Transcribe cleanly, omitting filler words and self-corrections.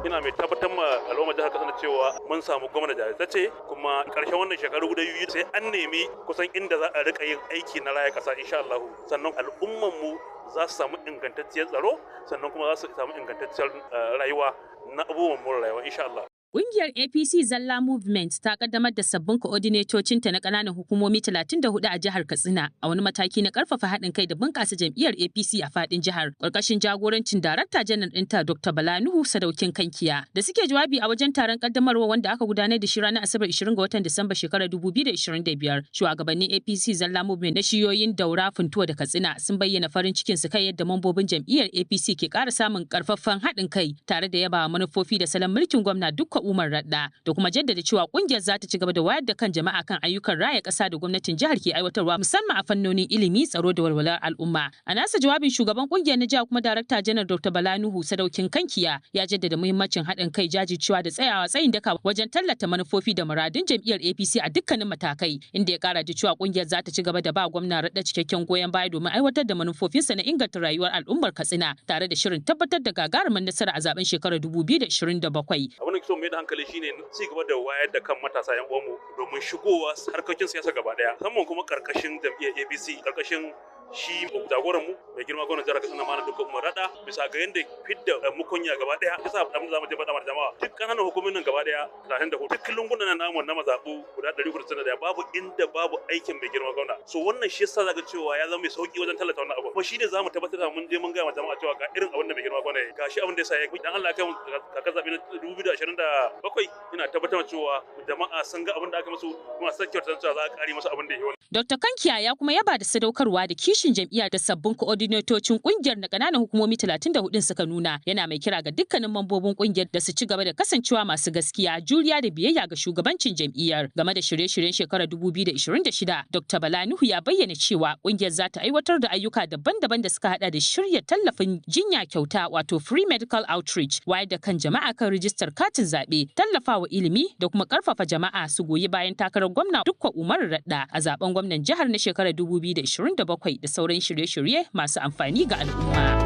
Ina mai tabbatar ma al'ummar jihar Katsina cewa mun samu gwamna jajirtacce, kuma karshen wannan shekaru 2 sai an nemi kusan inda za a rika yin aiki na raya kasa insha Allah. Sannan al'ummar mu za su samu ingantacciyar tsaro, sannan kuma za su samu ingantacciyar rayuwa na abubuwan more rayuwa insha Allah. Ƙungiyar APC Zalla Movement ta kaddamar da sabbin koordinatocinta na ƙananan hukumomi 34 a jihar Katsina a wani mataki na ƙarfafa haɗin kai da bunƙasa jam'iyyar APC a faɗin jihar. Ƙarƙashin jagorancin Darakta Janar ɗinta Dr. Bala Nuhu Sadaukin Kankiya, da suke jawabi a wajen taron ƙaddamarwa wanda aka gudanar da shi ranar Asabar 20 ga watan Disamba shekarar 2025. Shugabannin APC Zalla Movement na shiyoyin Daura, Funtuwa da Katsina sun bayyana farin cikin su kai yadda mambobin jam'iyyar APC ke ƙara samun ƙarfaffan haɗin kai, tare da yaba manufofi da salon mulkin gwamna Dukka Umar Radda, da kuma jaddada cewa kungiyar za ta ci gaba da wayar da kan jama'a kan ayyukan raya ƙasa da gwamnatin jihar ke aiwatarwa, musamman a fannonin ilimi, tsaro da walwalar al'umma. A nasa jawabin, shugaban kungiyar na jiha kuma darakta janar Dr. Bala Nuhu Sadaukin Kankiya ya jaddada muhimmancin haɗin kai, jajircewa da tsayawa tsayin daka wajen tallata manufofi da muradun jam'iyyar APC a dukkanin matakai, inda ya kara da cewa kungiyar za ta ci gaba da ba gwamna Radda cikakken goyon baya domin aiwatar da manufofinsa na inganta rayuwar al'ummar Katsina, tare da shirin tabbatar da gagarumin nasara a zaben shekarar 2027. Abin da so mai da hankali shine ci gaba da wayar da kan matasa yan uwanmu domin shigowa harkokin siyasa gaba daya, musamman kuma karkashin jam'iyyar ABC, karkashin shi jagoran mu mai girma gwamnan jihar Katsina Malam Dukkan Umar Rada, bisa ga yanda fidda mukunya gaba daya. Yasa abin da zamu je faɗa ma jama'a, duk kananan hukumomin nan gaba daya 34, duk lungunan namu na mazabu guda 361, babu inda babu aikin mai girma gwamna. So wannan shi yasa zaka cewa ya zama mai sauki wajen tallata wannan abu, kuma shine zamu tabbatar da mun je mun ga ma jama'a cewa ga irin abin da mai girma gwamna ya ga shi, abin da yasa ya dan Allah ya kai mu kaka zabi na 2027, ina tabbatar cewa jama'a sun ga abin da aka musu, kuma sun kyautar cewa za a kare musu abin da ya yi. Dr. Kankiya ya kuma yaba da sadaukarwa da kishin jam'iyya da sabbin koordinatocin kungiyar na ƙananan hukumomi 34 suka nuna, yana mai kira ga dukkanin mambobin kungiyar da su ci gaba da kasancewa masu gaskiya, juriya da biyayya ga shugabancin jam'iyyar. Game da shirye-shiryen shekarar 2026, Dr. Bala Nuhu ya bayyana cewa kungiyar za ta aiwatar da ayyuka daban-daban da suka hada da shirya tallafin jinya kyauta, wato free medical outreach, wayar da kan jama'a kan rijistar katin zaɓe, tallafawa ilimi da kuma ƙarfafa jama'a su goyi bayan takarar gwamna Dukka Umar Radda a zaben gwamnan jihar na shekarar 2027, da sauran shirye-shirye masu amfani ga al'umma.